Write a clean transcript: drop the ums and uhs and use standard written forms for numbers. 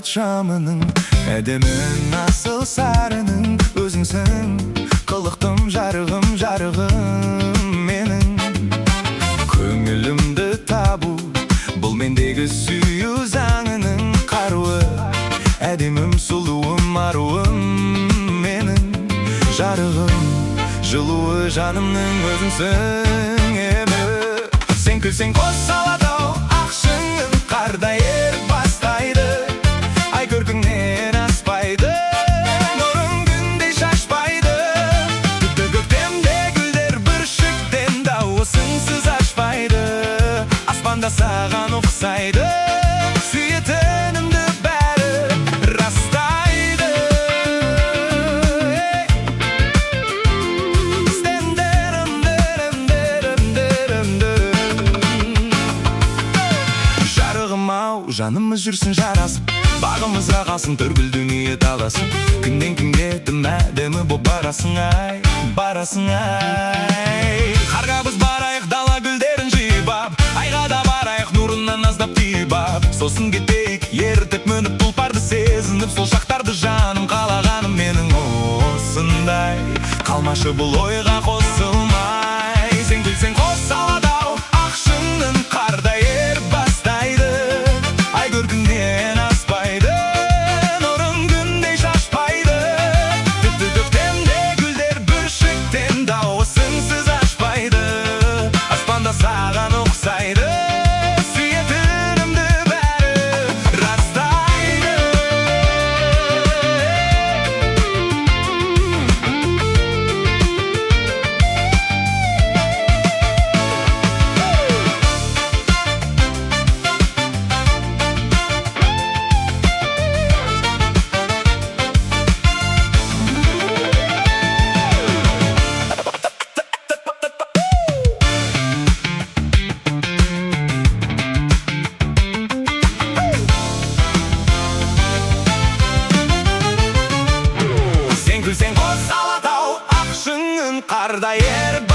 Бақыт шамының, әдемі асыл сарының. Өзіңсің қылықтым, жарығым, жарығым менің. Көңілімді табу, бұл мендегі сүю заңының қаруы. Әдемім, сұлуым, аруым менің. Жарығым, жылуы жанымның өзіңсің емі. Сен күлсең, қос Алатау ақ шыңын қардай еріп бастайды. Ай көркіңнен аспайды, нұрың күндей шашпайды. Тіпті көктемде гүлдер бүршіктен дауысыңсыз ашпайды. Аспанда саған ұқсайды, сүйетінімді бәрі растайды. Ей! Стендерім, дерім, дерім, дерім, дерім. Жарығым ау, жанымыз жүрсін жарасып. Бағымызға қалсын төргіл дүние таласып. Күннен күнге тым әдемі боп барасың ай, барасың ай. Қарға біз барайық, дала гүлдерін жиып ап. Айға да барайық, нұрынан аздап тиіп ап. Сосын кетейік, ертіп мініп тұлпарды, сезініп сол шақтарды. Жаным, қалағаным менің осындай. Қалмашы бұл ойға қосылмай. Сен күлсең, қос Алатау ақ шыңын қардай еріп бастайды. Ай көркіңнен аспайды, нұрың күндей шашпайды. Тіпті көктемде гүлдер бүршіктен дауысыңсыз ашпайды. Аспанда саған ұқсайды, сүйетінімді бәрі растайды. Сен күлсең, қос Алатау ақ шыңын қардай еріп.